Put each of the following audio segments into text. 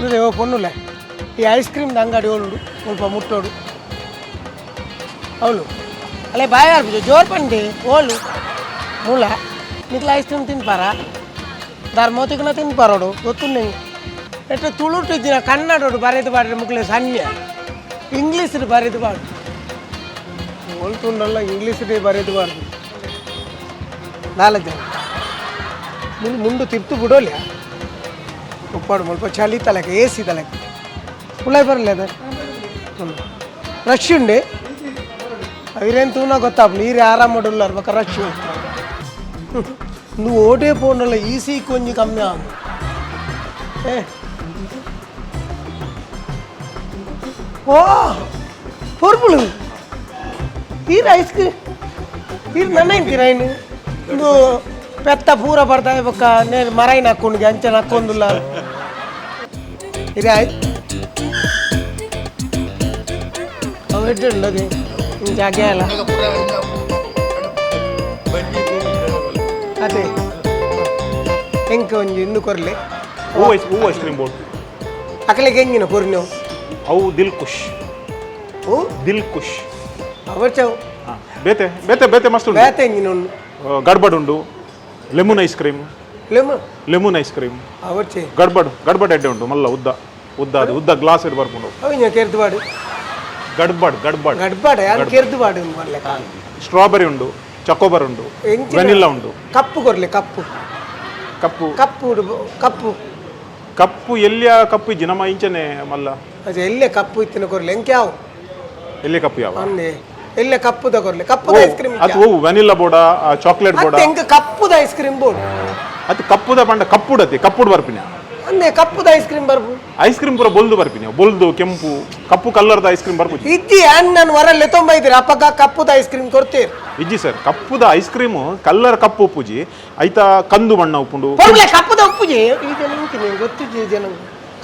ಓ ಪೊನ್ನುಲೆ ಈ ice cream ಅಂಗಡಿ ಓಳುಡು ಸ್ವಲ್ಪ ಮುಟ್ಟೋಡು ಅವಳು ಅಲ್ಲೇ ಬಾಯ್ ಆರ್ಪುಜು ಜೋರು ಪಂಡಿ ಓಳು ಮೂಲ ನಿಕ್ಲ ಐಸ್ ಕ್ರೀಮ್ ತಿನ್ಪಾರ ಧರ್ಮೋತಿಗ್ನ ತಿನ್ಪಾರೋಡು ಗೊತ್ತು ನಿಂಗೆ ಎಟ್ಟು ತುಳುಟು ಇದ್ದಿನ ಕನ್ನಡೋಡು ಬರೆದು ಬಾಡ್ರೆ ಮುಕ್ಲೆ ಸನ್ಯ ಇಂಗ್ಲೀಷ್ ಬರೆದು ಬಾಡು ಓಲ್ತುಂಡಲ್ಲ ಇಂಗ್ಲೀಷ್ ಬರೆದು ಬಾರ್ದು ನಾಲ್ಕು ಜನ ಮುಂದೆ ಮುಂಡು ತಿರ್ತು ಬಿಡೋಲ್ಲ ಉಪ್ಪಾಡು ಮುಲ್ಪ ಚಳಿ ತಲೆಗೆ ಎ ಸಿ ತಲೆಗೆ ಉಳ್ಳಾಯಿ ಬರಲ್ಲ ಅದು ರಶ್ ಉಂಡೆ ಅವಿರೇನು ತೂನ ಗೊತ್ತಾಪುಂಡು ಈರೆ ಆರಾಮ ಉಳ್ಳಾರ ಬೊಕ ರಶ್ నువ్వు ఓటే ఫోన్లో ఈసీ కొంచెం కమ్మి ఆగు. ఏ ఓ పొరుపులు తీరు ఐస్ క్రీమ్ తీరు నన్ను తిరైను నువ్వు పెద్ద పూర పడతాయి ఒక నేను మరై నక్కుండు అంచె నక్కొందులా ఇది అవి జాగ్యాల ಅದೇ ಎಂಕ ಒಂಜಿ ಇಂದು ಕೊರ್ಲೆ. Who is who is cream board. ಅಕಲೆಗೆ ಎಂಗಿನ ಕೊರ್ನು? ಅವು ದಿಲ್ ಖುಷ್. ಓ. ದಿಲ್ ಖುಷ್. ಅವರ್ಚವು. ಹಾಂ, ಬೇತೆ ಬೇತೆ ಬೇತೆ ಮಸ್ತ್ ಉಂಟು. ಬೇತೆ ಎಂಗಿನ ಉಂಡು? ಗಡ್ಬಡ್ ಉಂಡು, lemon ice cream. Lemon. Lemon ice cream. ಅವರ್ಚೆ. ಗಡ್ಬಡ್ ಗಡ್ಬಡ್ ಎಡ್ಡೆ ಉಂಟು, ಮಲ್ಲ ಉದ್ದ ಉದ್ದ, ಅದು ಉದ್ದ ಗ್ಲಾಸ್ ಇಡ್ ಬರ್ಪುಂಡು. ಅವು ಇಂಜ ಕೆರ್ದುವಾಡು. ಗಡ್ಬಡ್ ಗಡ್ಬಡ್. ಗಡ್ಬಡ ಯಾರು ಕೆರ್ದುವಾಡು ಮಲ್ಲೆ. ಸ್ಟ್ರಾಬೆರಿ ಉಂಡು, ಚಕೋಬರ್ ಉಂಡು. ಎಂಚಿನ? ವೆನಿಲ್ಲಾ ಉಂಡು. ಕಪ್ಪು ಕೊರ್ಲೆ, ಕಪ್ಪು. ಕಪ್ಪು. ಕಪ್ಪು ಉಡು ಕಪ್ಪು. ಕಪ್ಪು ಎಲ್ಲಿಯ ಕಪ್ಪು ಇಜ್ಜಿ ನಮ್ಮ ಇಂಚನೆ ಮಲ್ಲ. ಅದೇ ಎಲ್ಲೇ ಕಪ್ಪು ಇತ್ತಿನ ಕೊರ್ಲೆ ಎಂಕೆ ಯಾವು. ಎಲ್ಲಿ ಕಪ್ಪು ಯಾವ? ಅಂದೆ ಎಲ್ಲೇ ಕಪ್ಪುದ ಕೊರ್ಲೆ, ಕಪ್ಪುದ ಐಸ್ ಕ್ರೀಮ್. ಅದು ಓ ವೆನಿಲ್ಲಾ ಬೋಡ, ಚಾಕ್ಲೇಟ್ ಬೋಡ. ಎಂಕ ಕಪ್ಪುದ ಐಸ್ ಕ್ರೀಮ್ ಬೋಡು. ಅದು ಕಪ್ಪುದ ಪಂಡ ಕಪ್ಪುಡತಿ ಕಪ್ಪುಡು ಬರ್ಪಿನ. ಅಂದೆ ಕಪ್ಪುದ ಐಸ್ ಕ್ರೀಮ್ ಬರ್ಪು. ಐಸ್ ಕ್ರೀಮ್ ಪೂರ ಬೊಲ್ದು ಬರ್ಪಿನ, ಬೊಲ್ದು ಕೆಂಪು ಕಪ್ಪು ಕಲರ್ದ ಐಸ್ ಕ್ರೀಮ್ ಬರ್ಪುಜಿ. ಇದ್ದಿ ನಾನು ಹೊರಲ್ಲೇ ತೊಂಬ ಇದ್ದೀರಿ ಅಪ್ಪಗ ಕಪ್ಪುದ ಐಸ್ ಕ್ರೀಮ್ ಕೊಡ್ತೀರಿ. ಇಜ್ಜಿ ಸರ್, ಕಪ್ಪುದ ಐಸ್ ಕ್ರೀಮ್ ಕಲ್ಲರ್ ಕಪ್ಪು ಉಪ್ಪುಜಿ, ಐತ ಕಂದು ಬಣ್ಣ ಉಪ್ಪುಂಡು. ಪೊರ್ಲೆ ಕಪ್ಪುದ ಉಪ್ಪುಜಿ ಈ ಜನ ಇಂಚಿನ ಗೊತ್ತಿಜ್ಜಿ ಈ ಜನ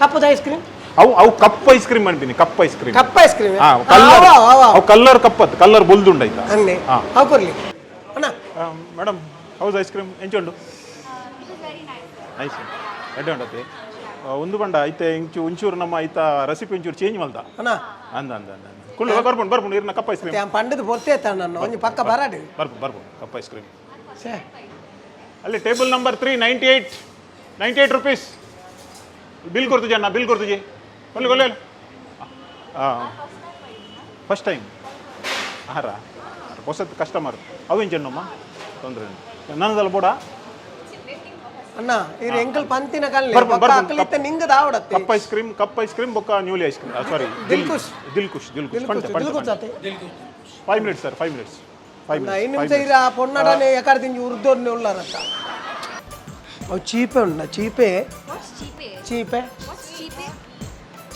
ಕಪ್ಪುದ ಐಸ್ ಕ್ರೀಮ್. ಅವು ಅವು ಕಪ್ಪು ಐಸ್ ಕ್ರೀಮ್ ಅನ್ಪಿನಿ, ಕಪ್ಪು ಐಸ್ ಕ್ರೀಮ್. ಕಪ್ಪ ಐಸ್ ಕ್ರೀಮ್. ಹಾ, ಕಲ್ಲರ್ ಅವು ಕಲ್ಲರ್ ಕಪ್ಪತ್ ಕಲ್ಲರ್ ಬೊಲ್ದುಂಡು ಐತ. ಅಂದೆ. ಹಾ. ಅವು ಕೊರ್ಲಿ ಅಣ್ಣ. ಮೇಡಮ್, ಹೌಸ್ ಐಸ್ ಕ್ರೀಮ್ ಎಂಚುಂಡು? ನೈಸ್, ಎಡ್ಡೆ ಉಂಡತಿ. ಒಂದು ಬಂಡ ಐತೆ ಇಂಚು ಒಂಚೂರು ನಮ್ಮ ಐತ ರೆಸಿಪಿ ಒಂಚೂರು ಚೇಂಜ್ ಮಲ್ದ. ಅಣ್ಣ. ಅಂದ ಅಂದ ಅಂದ ಕುಳ್ಳು ಬರ್ಪುಂಡು ಬರ್ಪುಂಡು ಇರ್ನ ಕಪ್ಪ ಐಸ್ ಕ್ರೀಮ್. ಪಂಡದ ಪೊರ್ತೆ ನನ್ನ ಒಂಜಿ ಪಕ್ಕ ಬರಾಡು. ಬರ್ಪು ಬರ್ಪುಂಡು ಕಪ್ಪ ಐಸ್ ಕ್ರೀಮ್. ಸೇ. ಅಲ್ಲಿ table number 3, 98, 98 rupees bill ಕೊಡ್ತುಜಿ ಅಣ್ಣ, ಬಿಲ್ ಕೊಡ್ತುಜಿ. ಕೊಲ್ಲಿ ಕೊಲ್ಲಿ. ಹಾಂ, ಫಸ್ಟ್ ಟೈಮ್ ಆಹಾರ ಹೊಸದು ಕಸ್ಟಮರ್ ಅವು ಇಂಚಣ್ಣಮ್ಮ ತೊಂದರೆ ನನ್ನದಲ್ಲ ಬೋಡ. ಅಣ್ಣ ಇರ್ ಎಂಕಲ್ ಪಂತಿನ ಕಲ್ಲೆ. ಬರ್ಪುಂಡು, ಬರ್ಪುಂಡು. ಅಕ್ಕಲಿತ್ತ ನಿಂಗದ ಆವಡತ್ತೆ. Cup ice cream, cup ice cream ಬೊಕ್ಕ newly ice cream, sorry. Dil Khush. Dil Khush, Dil Khush. Dil Khush ಆತೆ. 5 minutes sir, 5 minutes, 5. ಐದು ನಿಮಿಷ ಇರ ಪೊನ್ನಡನೆ ಎಕಡೆ ತಿಂಜಿ ಉರ್ದೋರ್ನೆ ಉಳ್ಳಾರತ್ತ. ಅವು ಚೀಪೆ ಉಂಡ ಚೀಪೆ. What's cheap? ಚೀಪೆ. What's cheap?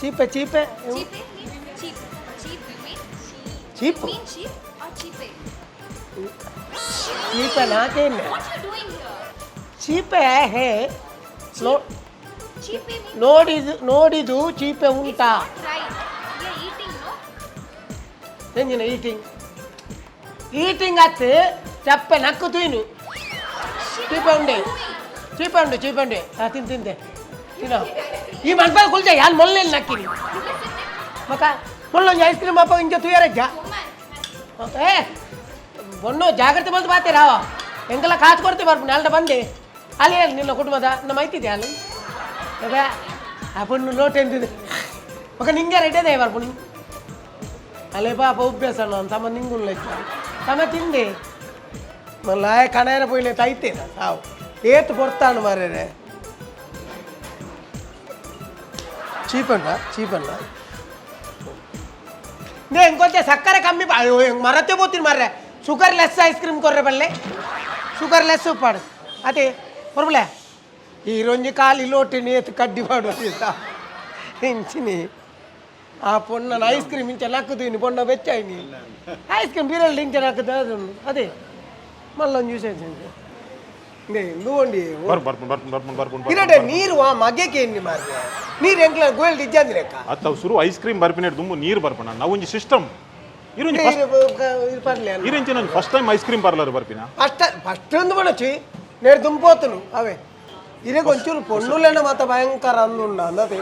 ಚೀಪೆ ಚೀಪೆ. Cheap means cheap. Cheap you mean? Cheap. You mean cheap or cheap? ಚೀಪೆ ನಾಕೇನೆ. What you doing here? ಚೀಪೆ hey Cheap means ನೋಡಿದು ನೋಡಿದು ಚೀಪೆ ಉಂಟಾ? Not right. We are eating, no? ಎಂಜಿನ eating eating ಅತ್ತು ಚಪ್ಪೆ ನಕ್ಕು ತೀನು. ಚೀಪೆ ಉಂಡೆ ಚೀಪೆ ಉಂಡೆ ಚೀಪೆ ಉಂಡೆ. ಆ ತಿನ್ ತಿಂದೆ ತಿನ್ನೋ ಈ ಮನ್ಪಾದ ಕುಲ್ಜ ಯಾನ್ ಮೊಲ್ಲೆ ನಕ್ಕಿನಿ ಮಕ್ಕ ಮೊಲ್ಲೊಂಜಿ ಐಸ್ ಕ್ರೀಮ್ ಅಪ್ಪ ಇಂಚ ತುಯರಜ್ಜ. ಏ ಬೊಣ್ಣು ಜಾಗ್ರತೆ ಬಂದು ಬಾತೆ ರಾವ ಎಂಗೆಲ್ಲ ಕಾಸು ಕೊಡ್ತೀವಿ ಬರ್ಪು ನಾಲ್ಟ ಬಂದೆ ಅಲ್ಲಿ ಅಲ್ಲಿ ನಿನ್ನ ಕುಟುಂಬದ ನಮ್ಮ ಐತಿದೆ ಅಲ್ಲಿ ಅದೇ ಆ ಪೊಣ್ಣು ಲೋಟ ಎಂತಿದೆ ಮಕ್ಕ ನಿಂಗೆ ರೆಡ್ಡಿ ಬರ್ಪು. ಅಲ್ಲೇ ಪಾಪ ಉಭ್ಯಾಸ ನಾನು ತಮ್ಮ ನಿಂಗುಲ್ಲ ತಮ್ಮ ತಿಂದೆ ಮಲ್ಲ ಕಣೇರ ಪೋಯಿಲೆ ತೈತೇನ ಸಾವು ಏತು ಪೊರ್ತಾನು ಮಾರ್ರೆ. ಚೀಪಣ್ಣ ಚೀಪಣ್ಣ ನೇ ಇಂಕೊಂಚ ಸಕ್ಕರೆ ಕಮ್ಮಿ ಅಯ್ಯೋ ಹೆಂಗೆ ಮರತೆ పోತೀನಿ ಮಾರ್ರೆ. ಶುಗರ್ ಲೆಸ್ ಐಸ್ ಕ್ರೀಮ್ ಕೊರ್ರೆ ಬಲ್ಲೆ, ಶುಗರ್ ಲೆಸ್ ಉಪ್ಪಾಡು ಅದೇ ಹೊರಬಲೆ. ಈ ರೊಂಜಿ ಖಾಲಿ ಲೋಟಿ ನೇತು ಕಡ್ಡಿ ಮಾಡುವ ಇಂಚಿನಿ ಆ ಪೊಣ್ಣನ ಐಸ್ ಕ್ರೀಮ್ ಇಂಚ ನಕ್ಕುದೀನಿ ಪೊಣ್ಣ ಬೆಚ್ಚಾಯಿನಿ ಐಸ್ ಕ್ರೀಮ್ ಬಿರಲ್ ಇಂಚ ನಕ್ಕುದು ಅದು ಅದೇ ಮಲ್ಲೊಂದು ಜ್ಯೂಸ್ నువ్వండి. ಬರ್ಪು ಬರ್ಪು ಬರ್ಪು ಬರ್ಪು ಬರ್ಪು. ಇರಡೆ ನೀರು ಆ ಮಗೆಗೆ ಎಣ್ಣೆ ಮಾರ್ರೆ ನೀರು ಎಂಕ್ಲ ಗೋಲ್ಡ್ ಇಜ್ಜಂದಿರಕ್ಕ. ಅತ್ತ ಸುರು ಐಸ್ ಕ್ರೀಮ್ ಬರ್ಪಿನ ದುಂಬು ನೀರು ಬರ್ಪಣ ನಾವು ಒಂಜಿ ಸಿಸ್ಟಮ್ ಇರುಂಜಿ ಫಸ್ಟ್ ಪರ್ಲೆ. ಇರಿಂಚಿ ನಾನು first time ice cream parlour ಬರ್ಪಿನ. ಫಸ್ಟ್ ಫಸ್ಟ್ ಒಂದು ಬಣಚಿ ನೇರು ದುಂಪೋತನು ಅವೇ ಇರಗೆ ಒಂಚೂರು ಪೊಣ್ಣುಲೆನ ಮಾತ ಭಯಂಕರ ಅಂದುಂಡ ಅಂದತೆ.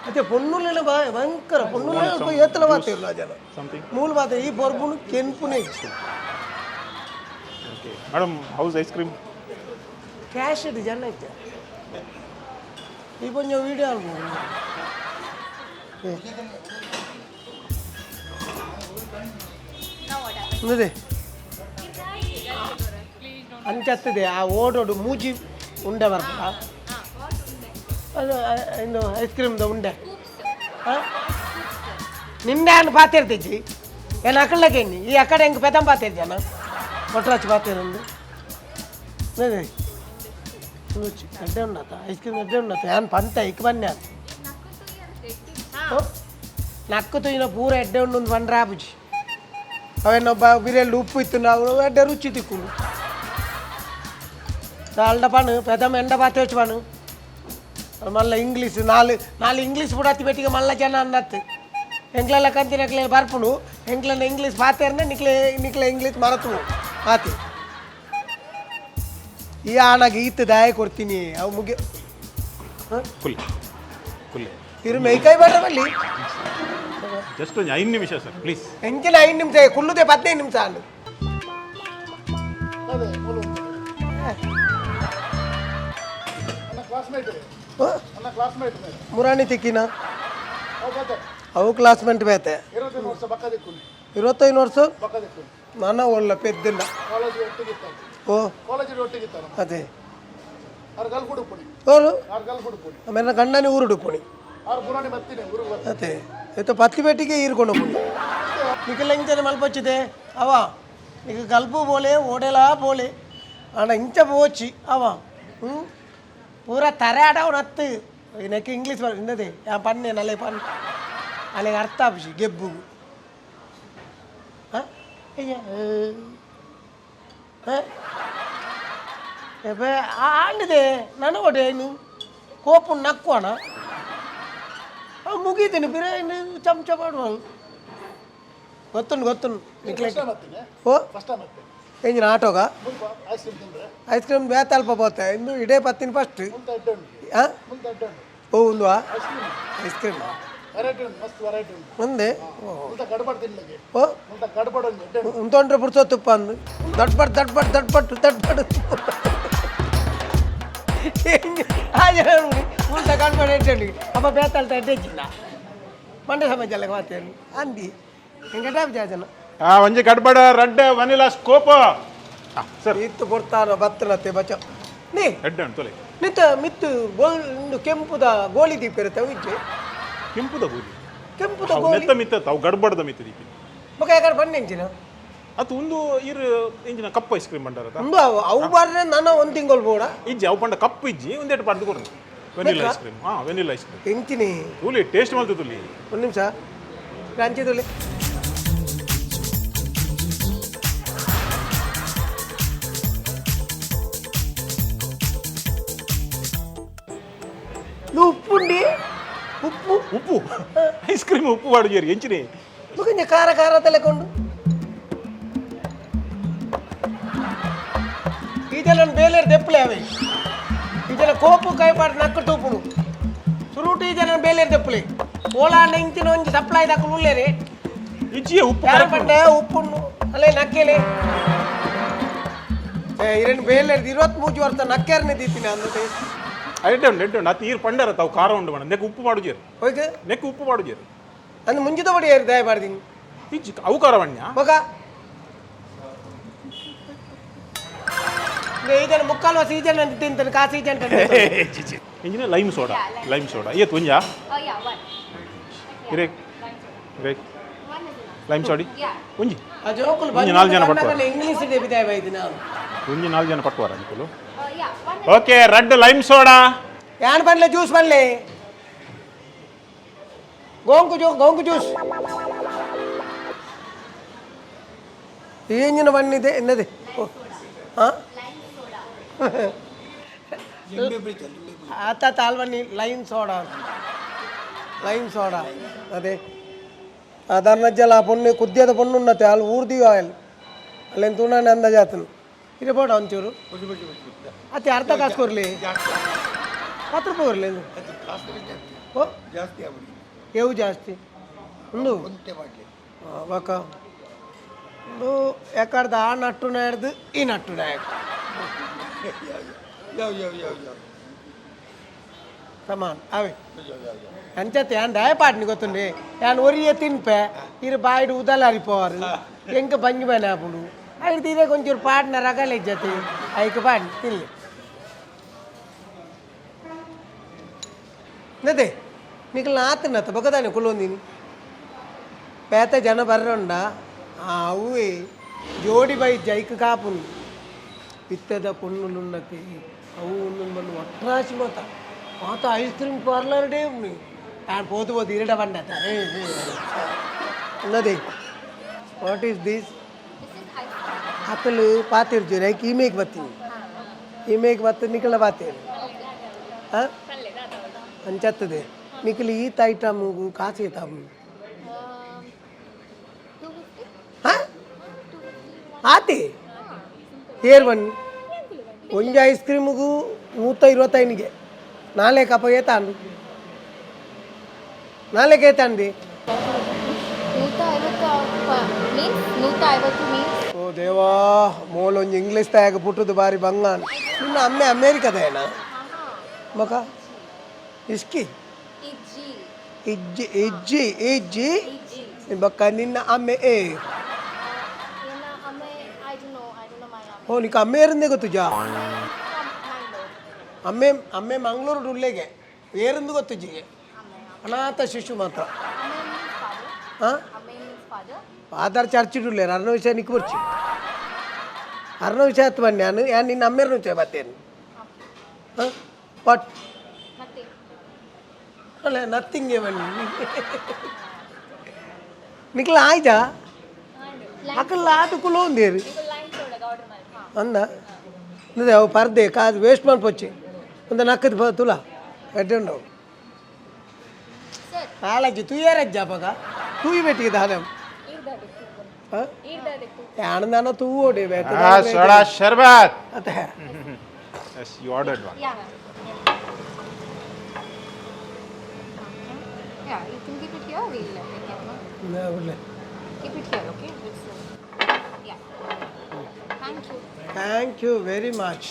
ಅತ್ತೆ ಪೊಣ್ಣುಲೆನ ಭಯಂಕರ ಪೊಣ್ಣುಲೆನ ಏತಲ ಮಾತಿರ್ಲ ಜನ. ಸಮಥಿಂಗ್. ಮೂಲ ಮಾತ ಈ ಪೊರ್ಬುನು ಕೆಂಪುನೇ ಇತ್ತು. Okay madam, how's ice cream? Cash ಇಟ್ಟು ಜನ ಇತ್ತು. ಈ ಕೊಂಚ ವೀಡಿಯೋ ಆಲ್ಬೋದು. Now what happened? ಅದೇ ಅಂಚತ್ತದೆ ಆ ಓಡೋಡು ಮೂಜಿ ಉಂಡೆ ಬರ್ತದ ಅದು ಇನ್ನು ಐಸ್ ಕ್ರೀಮ್ದ ಉಂಡೆ. Scoops. ಆ? Scoops. ನಿಂಡೆ ಅನ್ನು ಪಾತಿರ್ತಿಜ್ಜಿ ಏನು ಅಕಳ್ಳಕ್ಕೆ ಈ ಅಕಡೆ ಹೆಂಗೆ ಪೆದಂ ಪಾತಿರ್ಜನ ಕೊಟ್ರಾಚಿ ಪಾತಿರಂದು. ಅದೇ ರುಚಿ ಎಡ್ಡೆ ಉಣ್ಣತ ಐಸ್ ಕ್ರೀಮ್ ಎಡ್ಡೆ ಉಣ್ಣತ ಯಾನ್ ಪಂತ ಇಕ್ ಬನ್ನಿ ಅಂತ ನಕ್ಕು ತುಯ್ಯಿನ ಪೂರ ಎಡ್ಡೆ ಉಂಡು ಬಂಡ್ರೆ ಆಪುಜಿ. ಅವೇನೊಬ್ಬ ಬಿರಿಯಲ್ಲಿ ಉಪ್ಪು ಇತ್ತು, ನಾವು ಎಡ್ಡೆ ರುಚಿ ತಿಕ್ಕುಂಡು ದಾಲ್ಡ ಪಣ್ಣು ಪೆದಮ ಎಂಡ ಪಾತಿ ವಚ್ಚು ಪಣ್ಣು. ಮಲ್ಲ ಇಂಗ್ಲೀಷ್ ನಾಲು ನಾಲು ಇಂಗ್ಲೀಷ್ ಬುಡಾತಿ ಬೆಟ್ಟಿಗೆ ಮಲ್ಲ ಜನ ಅನ್ನತ್ತು. ಎಂಕ್ಲೆಲ್ಲ ಕಂತಿನಕ್ಲೆ ಬರ್ಪುಂಡು ಎಂಕ್ಲೆನ ಇಂಗ್ಲೀಷ್ ಪಾತೇರ್ನೆ ನಿಕ್ಲೆ ನಿಕ್ಲೆ ಇಂಗ್ಲೀಷ್ ಮರತು ಆತಿ. ಈ ಆಣಾಗ ಈತ ದಾಯ ಕೊಡ್ತೀನಿ ಅವು ಮುಗಿ. ಕುಲ್ಲೆ ಕುಲ್ಲೆ. ತಿರು ಮೈಕೈ ಬೇಡ ಬಲ್ಲಿ. ಜಸ್ಟ್ ಒಂದು 5 ನಿಮಿಷ ಸರ್, ಪ್ಲೀಸ್. ಎಂಚಿನ 5 ನಿಮಿಷ? ಕುಲ್ಲುದೆ 15 ನಿಮಿಷ ಅನ್ನು. ಮುರಾಣಿ ತಿಕ್ಕಿನ ಅವು ಕ್ಲಾಸ್ಮೇಟ್ ಬೇತೆ 25 ವರ್ಷ ನನ್ನ ಒಳ್ಳೆ ಪೆದ್ದಿಲ್ಲ. ಓ ಅದೇ ಓಲು ಆಮೇಲೆ ಗಂಡನೇ ಊರುಡು ಪುಣಿ. ಅದೇ ಇತ್ತು ಪತ್ತಿ ಪೇಟಿಗೆ ಈರ್ಕೊಂಡು ಪುಣಿ. ನಿಖಲ್ ಇಂಚನೆ ಮಲ್ಪೊಚ್ಚಿದೆ ಅವ ನಿಕ ಗಲ್ಪು ಬೋಲೆ ಓಡೆಲಾ ಬೋಲೆ ಆಂಡ ಇಂಚ ಪೋಚಿ ಅವ ಹ್ಞೂ ಪೂರ ತರೆ ಆಡವ್ ನತ್ತು. ನೆಕ್ ಇಂಗ್ಲೀಷ್ ಇಂದದೆ ಯಾ ಪನ್ನೆ ನಲೆ ಪನ್ ಅಲ್ಲಿಗೆ ಅರ್ಥ ಆಪುಜಿ ಗೆಬ್ಬುಗು. ಹಾಂ ಅಯ್ಯ ಹಾಂ ಆಂಡಿದೆ ನನ್ನ ಒಡೆ ಇನ್ನು ಕೋಪು ನಕ್ಕೋಣ ಮುಗೀತೀನಿ ಬಿರೆ ಇನ್ನು ಚಮಚ ಮಾಡುವ ಗೊತ್ತುಂಟು ಗೊತ್ತುಂಟು ನಿಕ್ಲೆ. ಓ ಎಂಜಿನ ಆಟೋಗ ಐಸ್ ಕ್ರೀಮ್ ಬೇತ ಅಲ್ಪ ಪೋತೆ ಇನ್ನು ಇಡೇ ಪತ್ತಿನ ಫಸ್ಟ್. ಹಾಂ ಓ ಒಂದು ಐಸ್ ಕ್ರೀಮ್ ಮುಂದೆ ಓ ಉಂತೊಂಡ್ರೆ ಪುರ್ಸೋ ತುಪ್ಪ ಅಂದು ದಡ್ಬಡ್ ದಡ್ಬಡ್ ದಡ್ಬಟ್ಟು ದಡ್ಬಡ್ ಉಲ್ಟ ಕಣ್ಬಡ ಎಡ್ಡೆ ಅಪ್ಪ ಬೇತಾಳ್ತ ಎಡ್ಡೆ ಚಿನ್ನ ಮಂಡ್ಯ ಸಮಾಜ ಮಾತೇನು ಅಂದಿ ಹೆಂಗಟ ಜಾಜನ. ಒಂಜಿ ಗಡ್ಬಡ ರಡ್ಡ್ ವನಿಲಾ ಸ್ಕೋಪ್ ಸರ್. ಇತ್ತು ಕೊಡ್ತಾನ ಬತ್ತನತ್ತೆ ಬಚ್ಚ ನೀ. ಎಡ್ಡೆ ಉಂಟು ತೊಲೆ. ನಿತ್ತ ಮಿತ್ತು ಗೋಲ್ ಕೆಂಪುದ ಗೋಲಿ ದೀಪ ಇರುತ್ತೆ ಅವು ಇಜ್ಜೆ. ಕೆಂಪುದ ಗೋಲಿ? ಕೆಂಪುದ ಅವು ಗೋಲಿ. ನೆತ್ತ ಮಿತ್ತ ಅವು ಗಡ್ಬಡದ ಮಿತ್ತ ದೀಪಿ. ಮಗ ಯಾಕಡೆ ಬಣ್ಣ ಎಂಚಿನ? ಅದು ಒಂದು ಇರು ಇಂಜಿನ ಕಪ್ ಐಸ್ ಕ್ರೀಮ್ ಬಂಡಾರ. ಒಂದು ಅವು ಅವು ಬಾರ್ರೆ ನಾನು ಒಂದು ತಿಂಗಳು ಬೋಡ. ಇಜ್ಜಿ ಅವು ಪಂಡ ಕಪ್ ಇಜ್ಜಿ ಒಂದೆಟ್ಟು ಪಡ್ದು ಕೊಡ್ರಿ ವೆನಿಲಾ ಐಸ್ ಕ್ರೀಮ್. ಹಾಂ ವೆನಿಲಾ ಐಸ್ ಕ್ರೀಮ್. ಎಂಚಿನಿ? ತುಲಿ ಟೇಸ್ಟ್ ಮಾಡ್ತು ತುಲಿ. ಒಂದು ನಿಮಿಷ ಅಂಚೆ ತುಲಿ. నువ్వు ఉప్పు ఉండి ಉಪ್ಪು. ಉಪ್ಪು ಐಸ್ ಕ್ರೀಮ್ ಉಪ್ಪು ವಾಡುಜೇರಿ ಎಂಚಿನಿ? కొంచెం ಖಾರ ಖಾರ ತಲೆಕೊಂಡು ಈ ಜನ ಬೇಲೇರು ದೆಪ್ಪಲೆ ಅವೆ. ಈ ಜನ ಕೋಪು ಕೈಪಾಡು ನಕ್ಕು ತೂಪುಡು ಸುರುಟು. ಈ ಜನ ಬೇಲೇರು ದೆಪ್ಪಲೆ ಓಲಾಂಡ ಇಂಚಿನ ಒಂಜಿ ಸಪ್ಲೈ ದಾಕಲು ಉಲ್ಲೇರಿ. ಇಜ್ಜಿಯ ಉಪ್ಪು ಯಾರ correct. ಪಂಡೆ ಉಪ್ಪುಂಡು ಅಲ್ಲೇ ನಕ್ಕೆಲೆ ಇರನ್ ಬೇಲೇರ್ದು 23 ವರ್ಷ ನಕ್ಕೆರ್ನೆ ದೀತಿನ ಅಂದತೆ. ಎಡ್ಡೆ ಉಂಟು ಎಡ್ಡೆ ಉಂಟು ಅತ್ತು ಈರು ಪಂಡರ ತಾವು ಖಾರ ಉಂಡು ಮೇಡಮ್ ನೆಕ್ ಉಪ್ಪು ಮಾಡುಜೇರು. ಹೋಯ್ತು. ನೆಕ್ ಉಪ್ಪು ಮಾಡುಜೇರು. ಅಂದ್ ಮುಂಚಿತ ಬಡಿ ಏರು ದಯ ಬಾರ್ದಿನಿ. ಇಜ್ಜಿ ಅವು ಖಾರ ಬಣ್ಣ. ಮಗ ಈ ಜನ ಮುಕ್ಕಾಲು ಸೀಸನ್ ಅಂತ ತಿಂತಾನೆ ಕಾ ಸೀಸನ್. ಇಂಜಿನ ಲೈಮ್ ಸೋಡಾ ಲೈಮ್ ಸೋಡಾ ಏತ್ ಒಂಜಾ? Oh yeah, one. ಇರೇ ಇರೇ. One is enough. Lime ಸೋಡಿ. Yeah. ಒಂಜಿ ಆ ಜೋಕುಲು ಒಂಜಿ ನಾಲ್ ಜನ ಪಟ್ವಾರ. ಇಂಗ್ಲೀಷ್ ಡೆ ಬಿದಾಯ ಬೈದಿ ನಾನು. ಒಂಜಿ ನಾಲ್ ಜನ ಪಟ್ವಾರ ಅನುಕೂಲ. Yeah, one is okay red lime soda. ಯಾನ್ ಪನ್ಲೆ ಜ್ಯೂಸ್ ಪನ್ಲೆ ಗೋಂಕು ಜೂ ಗೋಂಕು ಜ್ಯೂಸ್ ಇಂಜಿನ ಬಣ್ಣಿದೆ ಎನ್ನದೆ ಓ ಹಾಂ ಆತ ತಾಲ್ವನ್ನಿ ಲೈಮ್ ಸೋಡಾ ಲೈಮ್ ಸೋಡಾ ಅದೇ ಅದನ್ನ ಆ ಪೊಣ್ಣು ಕುದ್ಯದ ಪೊಣ್ಣು ಉನ್ನತೆ ಅಲ್ಲಿ ಊರ್ದಿವಿ ಆಯಿಲ್ ಅಲ್ಲೇನು ತೂಣಾನೆ ಅಂದಾಜಾತನು ಇದು ಬೋಡ ಒಂಚೂರು ಅತ್ತೆ ಅರ್ಧ ಕಾಸು ಕೊರ್ಲಿ 10 ರೂಪಾಯಿ ಕೊರ್ಲಿ. ಓ. ಜಾಸ್ತಿ ಆವಡಿ. ಏವು ಜಾಸ್ತಿ ಉಂದು. ಒಂತೆ ಮಾಡಲಿ. ಬೊಕ ಉಂದು ಎಕಡ್ದ ಆ ನಟ್ಟು ನಾಡ್ದು ಈ ನಟ್ಟು ನಾಯಕ. ಯಾವ ಯಾವ ಯಾವ ಯಾವ. ಸಮಾನ್ ಅವೇ. ಯಾವ ಯಾವ ಯಾವ. ಅಂಚತೆ ಯಾನ್ ದಾಯ ಪಾಡ್ನಿ ಗೊತ್ತುಂಡೆ, ಯಾನ್ ಒರಿಯೆ ತಿನ್ಪೆ, ಇರು ಬಾಯಿಡ್ ಉದಲ್ ಅರಿಪೋರು, ಎಂಕ ಬಂಜಿ ಮನೆ ಆಪುಂಡು. ಐದು ಇದೇ ಕೊಂಚೂರು ಪಾಡ್ನ ರಗಲೆ ಇಜ್ಜತೆ, ಐಕ್ ಪಾಡ್ನಿ ತಿನ್ಲಿ ನದೆ. ನಿಕಲ್ನ ಆತನತ್ತ ಬೊಕದಾನೆ ಕುಲ್ಲೊಂದಿನಿ ಪೇತ ಜನ ಬರ್ರೊಂಡ ಅವೇ ಜೋಡಿ ಬೈ ಜೈಕ್ ಕಾಪುನು. ಇತ್ತದ ಪೊಣ್ಣುಲುನ್ನತಿ ಅವು ಒಂದೊಂದು ಬಂದು ಒಟ್ರಾಸಿ ಮಾತ ಮಾತ ಐಸ್ ಕ್ರೀಮ್ ಪಾರ್ಲರ್ ಡೇ ಉಣ್ಣು. ನಾನು ಪೋತು ಪೋತು ಇರಡ ಬಂಡತ ఉన్నది. What is this? This is ice cream. ಅಕಲು ಪಾತಿರ್ಜು ಐಕ್ ಇಮೇಕ್ ಬತ್ತೀನಿ, ಇಮೇಕ್ ಬತ್ತ ನಿಕಲ ಬಾತೇರು. ಹಾಂ, ಅಂಚತ್ತದೆ ನಿಕಲು ಈತ ಐಟಮ್ ಕಾಸು ಏತಾವು? 250. ಹಾಂ. 250. ಆತಿ ಏರ್ ಬನ್ನಿ. ಒಂಜಿ ಐಸ್ ಕ್ರೀಮಿಗೂ 125ಗೆ ನಾಳೆ ಕಪ ಏತಾಂಡು, ನಾಳೆಗೆ ಏತಾಂಡಿ? 150 ಮೀನ್ಸ್, 150 ಮೀನ್ಸ್. ಓ ದೇವಾ, ಮೋಲೊಂಜಿ ಇಂಗ್ಲೀಷ್ ತಾಯಾಗ ಪುಟ್ಟುದು ಬಾರಿ ಬಂಗಾನ್. ನಿನ್ನ ಅಮ್ಮೆ ಅಮೇರಿಕದ ಏನ ಮಕ ಇಸ್ಕಿ. ಇಜ್ಜಿ. ಇಜ್ಜಿ ಇಜ್ಜಿ ಇಜ್ಜಿ. ಇಜ್ಜಿ. ಬೊಕ್ಕ ನಿನ್ನ ಅಮ್ಮೆ ಏ? ಎನ್ನ ಅಮ್ಮೆ, I don't know, I don't know my ಅಮ್ಮೆ. ಓ, ನಿಕ್ಕ ಅಮ್ಮೆ ಏರಿಂದೆ ಗೊತ್ತುಜಾ? ಮ್ಯಾಂಗ್ಳೂರ್. ಅಮ್ಮೆ ಅಮ್ಮೆ ಮಂಗಳೂರು ಉಲ್ಲೇಗೆ, ಏರಿಂದು ಗೊತ್ತುಜಿಗೆ. ಅಮ್ಮೆ. ಅನಾಥ ಶಿಶು ಮಾತ್ರ. ಅಮ್ಮೆ ಮೀನ್ಸ್ ಫಾದರ್. ಹಾಂ. ಅಮ್ಮೆ ಮೀನ್ಸ್ ಫಾದರ್. ಆಧಾರ್ ಚರ್ಚ್ ಉಲ್ಲೇರು ಅರ್ನ ವಿಷಯ ನಿಕ್ಕು ಬರ್ಚಿ. ಅರ್ನ ವಿಷಯ ಹತ್ತು ಬನ್ನಿ. ನಾನು ಯಾನ್ ನಿನ್ನ ಅಮ್ಮೇರ್ನ ವಿಷಯ ಬರ್ತೇನೆ. ಹಾಂ, what? Nothing. ಅಲ್ಲ, ನಥಿಂಗ್ ಬನ್ನಿ. ನಿಕ್ಲ ಆಯ್ತಾ? ಅಕಲ್ಲ ಆತು ಕುಲೋಂದೇರು ಅಂದ ಅವು ಪರ್ದೆ ಕಾದು ವೇಸ್ಟ್ ಮನ್ಪೊಚ್ಚಿ ಒಂದು ನಕ್ಕದ ತುಲ ಎಡ್ಡೆ ಸರ್. ಕಾಳಜಿ ತೂಯರಜ್ಜ ಅಪಗ ತೂಯಿ ಬೆಟ್ಟಿಗೆ ದಾದ ಯಾಣದಾನ ತೂವೋಡಿ ಬೇಕು. ಸೋಡಾ ಶರ್ಬತ್. ಅತ್ತೆ. Yes, you ordered one. Yeah, ma'am. Yeah, you can keep it here. We'll take care. ಒಳ್ಳೆ. Keep it here, okay? It's, yeah. Thank you. Thank you very much.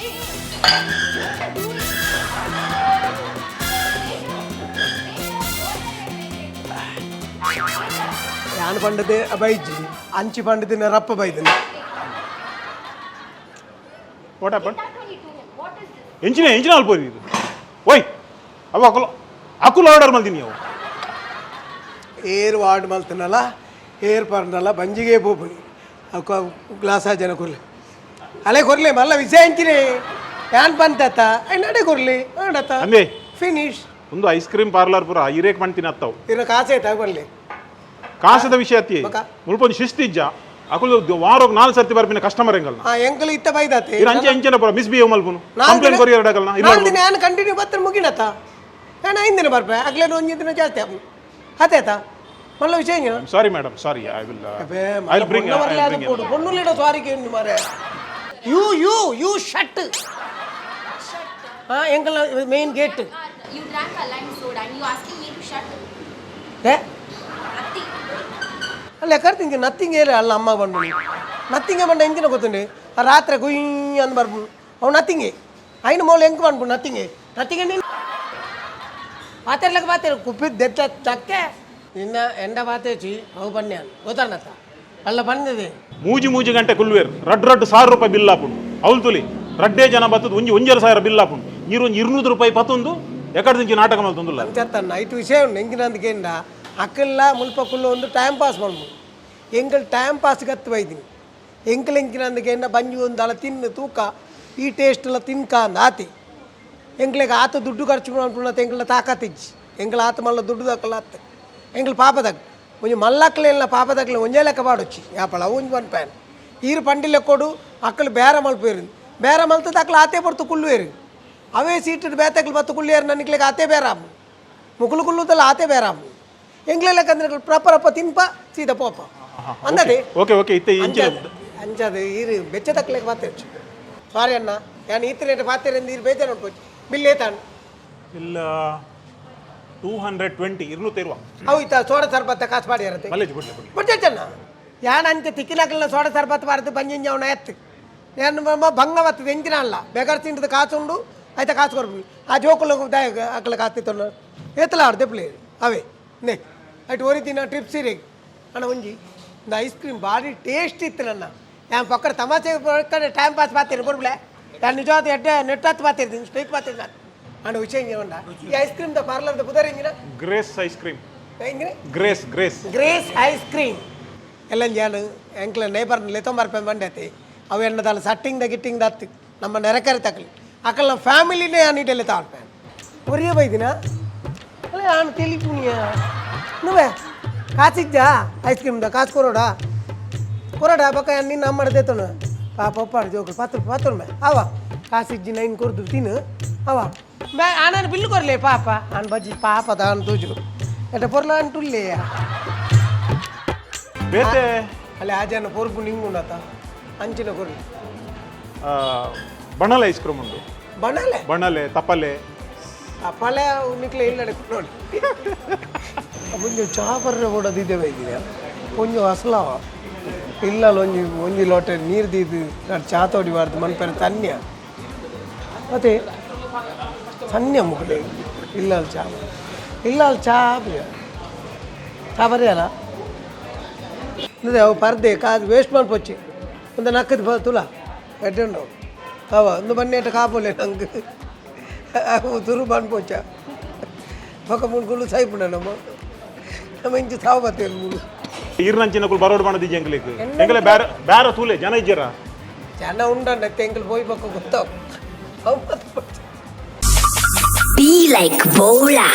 ಯಾನ್ ಪಂಡದೆ ಬೈಜಿ, ಅಂಚಿ ಪಂಡದಿನ ರಪ್ಪ ಬೈದಿನ. What happen? That only to him. What is this? ಎಂಚಿನ ಎಂಚಿನ ಅಲ್ಪೋರಿ ಇದು? ಓಯ್, ಅವ ಅಕುಲು ಅಕುಲು ಆರ್ಡರ್ ಮಲ್ದಿನಿ ಅವು. ಏರ್ ವಾರ್ಡ್ ಮಲ್ತನಲ್ಲ, ಏರ್ ಪರ್ನಲ್ಲ, ಬಂಜಿಗೆ ಪೋಪುನಿ. ಅಕ್ಕ ಗ್ಲಾಸ್ ಜನ ಕೊರ್ಲಿ, ಅಲೆ ಕೊರ್ಲಿ. ಮಲ್ಲ ವಿಷಯ ಎಂಚಿನಿ ಯಾನ್ ಪಂತತ್ತ ನಡೆ ಕೊರ್ಲಿ ಆಡತ್ತ. ಅಂದೆ. ಫಿನಿಶ್. ಒಂದು ಐಸ್ ಕ್ರೀಮ್ ಪಾರ್ಲರ್ ಪೂರ ಇರೇಕ್ ಮಾಡ್ತೀನಿ ಅತ್ತವು. ಇರ ಕಾಸೆ ತಗೊಳ್ಳಿ. ಕಾಸದ ವಿಷಯ ಅತ್ತಿ. ಬೊಕ? ಮುಲ್ಪೊಂದು ಶಿಸ್ತು ಇಜ್ಜ. ಅಕುಲು ವಾರೋಗ್ ನಾಲ್ ಸರ್ತಿ ಬರ್ಪಿನ ಕಸ್ಟಮರ್ ಎಂಗಲ್ನ. ಹಾ, ಎಂಕಲ್ ಇತ್ತ ಬೈದಾತೆ. ಇರ ಅಂಚೆ ಅಂಚೆನ ಪೂರ ಮಿಸ್ ಬಿಹೇವ್ ಮಲ್ಪುನು. ಕಂಪ್ಲೇಂಟ್ ಕೊರಿಯರ್ ಡಗಲ್ನ. ನಾಲ್ಕು ದಿನ ಯಾನ್ ಕಂಟಿನ್ಯೂ ಬತ್ತರ ಮುಗಿನತ್ತ. ನಾನು 5 ದಿನ ಬರ್ಪೆ, ಅಗ್ಲೇ ಒಂಜಿ ದಿನ ಜಾಸ್ತಿ ಆಪು ಅತೇತ. ಮಲ್ಲ ವಿಷಯ ಎಂಜಿನ? Sorry madam, sorry. I will I will bring I will bring. ಪೊಣ್ಣುಲಿಡ ಸಾರಿಗೆ ಮಾರೆ. You you you shut. Ha, ಎಂಕಲ್ main gate. You drank a lime soda and you asking me to shut. ಏ. Nothing. ಅಲ್ಲ, ಕರ್ತಿಂಗೆ ನತ್ತಿಂಗ್ ಏರ ಅಲ್ಲ. ಅಮ್ಮ ಬಂಡು ನತ್ತಿಂಗೆ ಬಂಡ ಎಂಚಿನ ಗೊತ್ತುಂಡೆ? ಆ ರಾತ್ರಿ ಗುಯ್ ಅಂದ್ ಬರ್ಪು ಅವು ನತ್ತಿಂಗೆ. ಐನ ಮೋಲ್ ಎಂಕ್ ಬಂಡ್ಪು ನತ್ತಿಂಗೆ ನತ್ತಿಂಗೆ. ನೀನು ಪಾತೆರ್ಲಕ್ಕ ಪಾತೆರ್ ಕುಪ್ಪಿದ್ ದೆತ್ತ ಚಕ್ಕೆ ನಿನ್ನ ಎಂಡ ಪಾತೇಚಿ ಅವು ಬನ್ಯಾನ್ ಗೊತ್ತನ್ನತ್ತ ಅಲ್ಲ ಬಂದಿದೆ. ಮೂಜಿ ಮೂಜಿ ಗಂಟೆ ಕುಲ್ವೇರ್ ರಡ್ ರಡ್ ಸಾವಿರ ರೂಪಾಯಿ ಬಿಲ್ ಆಪುಂಡು. ಅವಳು ತುಲಿ ರಡ್ಡೇ ಜನ ಬತ್ತದ ಒಂಜಿ 1.5 ಸಾವಿರ ಬಿಲ್ ಆಪುಂಡು. ನೀರು ಒಂಜಿ 200 ರೂಪಾಯಿ ಪತ್ತೊಂದು ಎಕಡೆ ದಿಂಚಿ ನಾಟಕ ಮಲ್ತೊಂದುಲ್ಲ. ಅಂಚತ್ತನ್ನ ಇಟ್ಟು ವಿಷಯ ಉಂಡು. ಎಂಕಿನಂದకేಂಡ ಅಕ್ಕಲ್ಲ ಮುಲ್ಪ ಕುಲ್ಲ ಒಂದು ಟೈಮ್ ಪಾಸ್ ಮಾಡ್ಬೋದು. ಎಂಕಲ್ ಟೈಮ್ ಪಾಸ್ ಗತ್ತು ಬೈದಿನಿ. ಎಂಕಲ್ ಎಂಕಿನಂದకేಂಡ ಬಂಜಿ ಒಂದು ಅಲ ತಿನ್ನು ತೂಕ ಈ ಟೇಸ್ಟ್ ಎಲ್ಲ ತಿನ್ಕ ಅಂದ ಆತಿ. ಎಂಕ್ಲೆಗ್ ಆತ ದುಡ್ಡು ಖರ್ಚು ಮಾಡ್ಪುನತ ಎಂಕಲ್ನ ತಾಕತ್ತಿಜ್ಜಿ. ಎಂಕಲ್ ಆತ ಮಲ್ಲ ದುಡ್ಡು ದಕ್ಕಲ ಆತ. ಎಂಕಲ್ ಪಾಪದಾಗ ಒಂಜಿ ಮಲ್ಲಕ್ಲೆಲ್ಲ ಪಾಪದಕ್ಲೆ ಒಂಜೇ ಲೆಕ್ಕ ಪಾಡೊಚ್ಚಿ ಯಾಪಳ ಅವು ಒಂಜಿ ಪನ್ಪಾಯನ್. ಈರು ಪಂಡಿ ಲೆಕ್ಕೋಡು ಅಕ್ಕಲು ಬೇರೆ ಮಲ್ಪೇರು. ಬೇರೆ ಮಲ್ತದ ಅಕ್ಲು ಆತೆ ಪಡ್ತು ಕುಳ್ಳುವೇರು. ಅವೇ ಸೀಟು ಬೇತಕ್ಲು ಬತ್ತು ಕುಳ್ಳಿಯರು. ನನ್ನಿಕ್ಲೆಗ್ ಆತೆ ಬೇರಾಮು ಮುಕುಲು ಕುಳ್ಳುದಲ್ಲ ಆತೆ ಬೇರಾಮು. ಎಂಕ್ಲೆ ಲೆಕ್ಕ ಅಂದ್ರೆ ಪ್ರಾಪರ್ ಅಪ್ಪ ತಿನ್ಪ ಸೀದಾ ಪೋಪ ಅಂದಡೆ. ಓಕೆ ಓಕೆ, ಇತ್ತೆ ಇಂಚಿನ. ಅಂಚದ ಅಂಚದ ಈರು ಬೆಚ್ಚ ತಕ್ಕಲೆಗ್ ಪಾತೆರ್ಚು. ಸಾರಿ ಅಣ್ಣ, ಯಾನ್ ಈತ್ ರೇಟ್ ಪಾತೆರಿಂದ ಈರು ಬೇಜಾರು ಉಂಟು. ಬಿಲ್ ಏತಾನು? ಇಲ್ಲ. 220, 220. ಅವು ಇತ್ತ ಸೋಡ ಸರ್ಬತ್ತ ಕಾಸು ಮಾಡಿ ಇರತ್ತೆ. ಮಲ್ಲೇಜ್ ಬಿಡ್ಲಿ ಬಿಡ್ಲಿ. ಬಿಡ್ತಣ್ಣ, ಯಾನ್ ಅಂಚ ತಿಕ್ಕಿನಕಲ್ನ ಸೋಡ ಸರ್ಬತ್ ಬಾರದು ಬಂಜಿಂಜ ಅವನ ಎತ್ತು ನಾನು ಭಂಗ ಬರ್ತದೆ ಎಂಚಿನ ಅಲ್ಲ. ಬೇಕಾದ್ರೆ ತಿಂಡದ ಕಾಸು ಉಂಡು, ಆಯ್ತಾ? ಕಾಸು ಕೊಡ್ಬೇಕು. ಆ ಜೋಕುಲು ಅಕ್ಕಲ ಕಾಸು ತಿತ್ತೊಂಡು ಏತಲ ಆಡು ದೆಪ್ಲಿ ಅವೇ ನೇ ಅಟ್ ಒರಿ ದಿನ ಟ್ರಿಪ್ ಸೀರೆ ಅಣ್ಣ. ಒಂಜಿ ಒಂದು ಐಸ್ ಕ್ರೀಮ್ ಭಾರಿ ಟೇಸ್ಟ್ ಇತ್ತು. ನನ್ನ ಯಾನ್ ಪಕ್ಕಡ ತಮಾಷೆ ಪಕ್ಕಡ ಟೈಮ್ ಪಾಸ್ ಬಾತೀರಿ ಕೊಡ್ಬ್ಲೆ. ನಾನು ನಿಜವಾದ ಎಡ್ಡೆ ನೆಟ್ಟತ್ತು ಬಾತಿರ್ತೀನಿ, ಸ್ಟ್ರೈಟ್ ಬಾತಿರ್ತೀನಿ ನಾನು. ಅಣ್ಣ, ವಿಷಯ ಹಿಂಗೆ ಉಂಡ, ಈ ಐಸ್ ಕ್ರೀಮ್ the ಪಾರ್ಲರ್ದ ಪುದರ್ ಹಿಂಗಿನ? Grace ice cream. ಹಿಂಗಿನ? Grace, grace. Grace ice cream. ಎಲ್ಲ ಜಾನು ಎಂಕ್ಲ ನೇಬರ್ನ ಲೆತ್ತೊಂಬರ್ಪೆ ಬಂಡೈತಿ. ಅವು ಎಣ್ಣದಲ್ಲ ಸಟ್ಟಿಂಗ್ದ ಗಿಟ್ಟಿಂಗ್ದ ಹತ್ತು ನಮ್ಮ ನೆರೆಕರೆ ತಕಲಿ ಅಕಲ್ ನಮ್ಮ ಫ್ಯಾಮಿಲಿನೇ ನೀಟಲ್ಲಿ ತಾಳ್ಪೆ ಒರಿಯ ಬೈದಿನ ಅಲ್ಲ. ನಾನು ತಿಳಿಪುಣಿಯ ನುವೆ ಕಾಸಿಜ್ಜಾ ಐಸ್ ಕ್ರೀಮ್ದ ಕಾಸು ಕೊರೋಡಾ ಕೊರೋಡಾ ಬಕ್ಕ. ನಿನ್ನ ಅಮ್ಮಡ ದೇತನು ಪಾಪ ಒಪ್ಪಾಡು ಜೋಕುಲು ಪತ್ತು ಪತ್ತೊರ್ಮೆ ಅವ ಕಾಸಿಜ್ಜಿ ನೈನ್ ಕೊರ್ದು ತಿನ್ನು ಅವ ಬೇ ಆನನ್ ಬಿಲ್ಲು ಕೊರ್ಲೆ ಪಾಪ. ಆನ್ ಬಜ್ಜಿ ಪಾಪ ದಾನ್ ತೂಜು ಎಟ ಪೊರ್ಲ ಅಂಟುಲ್ಲೆಯ. ಬೇತೆ? ಅಲ್ಲಿ ಆಜಾನ ಪೊರ್ಪು ನಿಂಗುಂಡತ ಅಂಚಿನ ಕೊರ್ಲಿ. ಬಣಲೆ ಐಸ್ ಕ್ರೀಮ್ ಉಂಟು. ಬಣಲೆ? ಬಣಲೆ, ತಪಲೆ. ಆ ಪಳೆ ನಿಕ್ಲೆ ಇಲ್ಲಡೆ ನೋಡಿ. ಮುಂಜೆ ಚಾ ಬರ್ರೆ ಕೊಡೋದಿದ್ದೆ ಬೈದಿದೆ. ಒಂಜಿ ಅಸಲಾವ ಇಲ್ಲ, ಒಂಜಿ ಒಂಜಿ ಲೋಟೆ ನೀರು ದೀದು ನಾನು ಚಾ ತೋಡಿ ಬಾರ್ದು ಮನ್ಪೆರ ತನ್ಯ ಮತ್ತೆ ತನ್ಯ ಮುಗಲೆ ಇಲ್ಲ. ಅಲ್ಲಿ ಚಾ ಇಲ್ಲ, ಅಲ್ಲಿ ಚಾ ಪ್ರಿಯ ಚಾ ಬರೆಯಲ್ಲ. ಅದೇ ಅವು ಪರ್ದೆ ಕಾದು ವೇಸ್ಟ್ ಮಾಡ್ಪೊಚ್ಚಿ ಒಂದು ನಕ್ಕದ ತುಲ ಎಡ್ಡೆ ಅವ ಒಂದು ಬನ್ನೇಟ ಕಾಪೋಲೆ ನಂಗೆ ಅವು ತುರು ಪನ್ಪೊಚ್ಚ ಪಕ್ಕ ಮೂರು ಸಾಯ್ಪುಂಡ ನಮ್ಮ ನಮ್ಮ ಇಂಚು ಸಾವು ಬತ್ತೇನು ಮೂರು. ಈರ್ನಂಚಿನಕುಲು ಬರೋಡು ಬಣದಿಜ್ಜಿ ಎಂಗ್ಲಿಕ್ ಎಂಗ್ಲೆ ಬ್ಯಾರ ಬ್ಯಾರ ತೂಲೆ ಜನ ಇಜ್ಜರ. ಜನ ಉಂಡಣ್ಣ ತೆಂಗಲ್ ಪೋಯ್ ಪಕ್ಕ ಗೊತ್ತಾವ್ ಅವು ಮತ್ತೆ. Be like Bola.